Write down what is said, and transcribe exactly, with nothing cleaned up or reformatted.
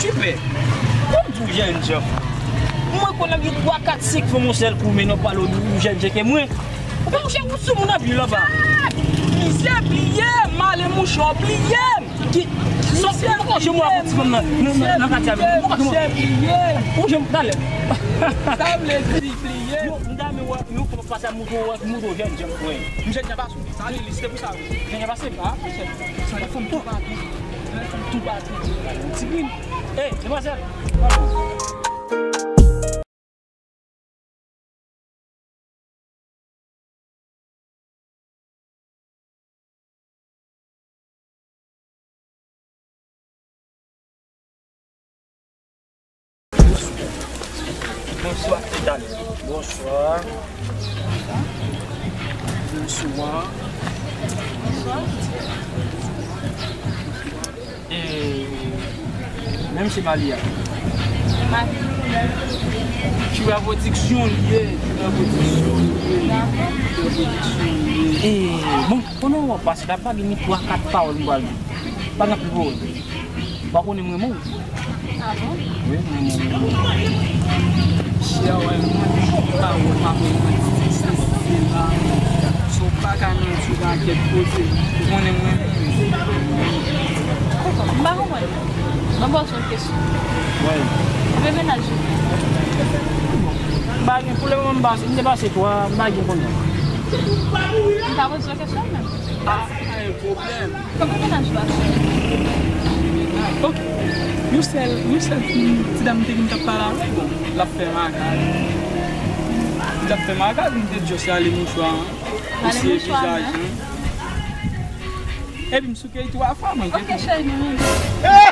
Chipè, kòm di w jènjan, mwen konn ap gen twa, kat, senk fanm yon sèl kou, men nan pale w jènjan ke mwen. Ou pa mouche wout sou moun anpil anba. Misye bliye m, ale mouche w bliye m. Ki, sòt, mwen pa konn janm wè yon ti fanm nan, nan, nan, nan katye a, mwen pa konn janm wè. Ou janm, talè. Sa vle di bliye. Yo, m ta renmen wè yon fanm ap pase ap moutre w, moutre w jènjan, frè. M jènjan pase w. Sa li, li, se pou sa, wi. Jènjan pase? Ah, monchè. Sa li fanm toupatou. Fanm toupatou. Ti grin. Ey, demwazèl. Bonswa, medam. Bonswa. Bonswa. E, menm se Malia. Malia. Ki pwodiksyon li ye, ki pwodiksyon li ye, ki pwodiksyon li ye. E, bon, konnen w ap pase la, pa gen ni twa, kat pawòl m pral di. Pa gen anpil pawòl. Ou pa konnen m renmen w. Ah bon? Wi, m renmen w. Chè, wè, mwen, pawòl m ap mwen di se, se la. So, pa ka nan ti pakèt kote. Ou konnen mwen. M pa konprann. Mwen poze yon kesyon. Wi. Konbyen mennaj ou? M pa gen, pou le moman, m pa, m te pase twa, m pa gen kounye a. M pa poze yon kesyon menm. Ah, pa gen pwoblèm. Konbyen mennaj ou ap fè? Ok. Yon sèl, yon sèl ti, ti dam te vin t ap pale avè l. Bon, l ap fè makak. Li t ap fè makak, m te just rale mouchwa an. Eseye vizaj li. Epi m souke l twa fwa, mwen. Ok, cheri, nou renmen.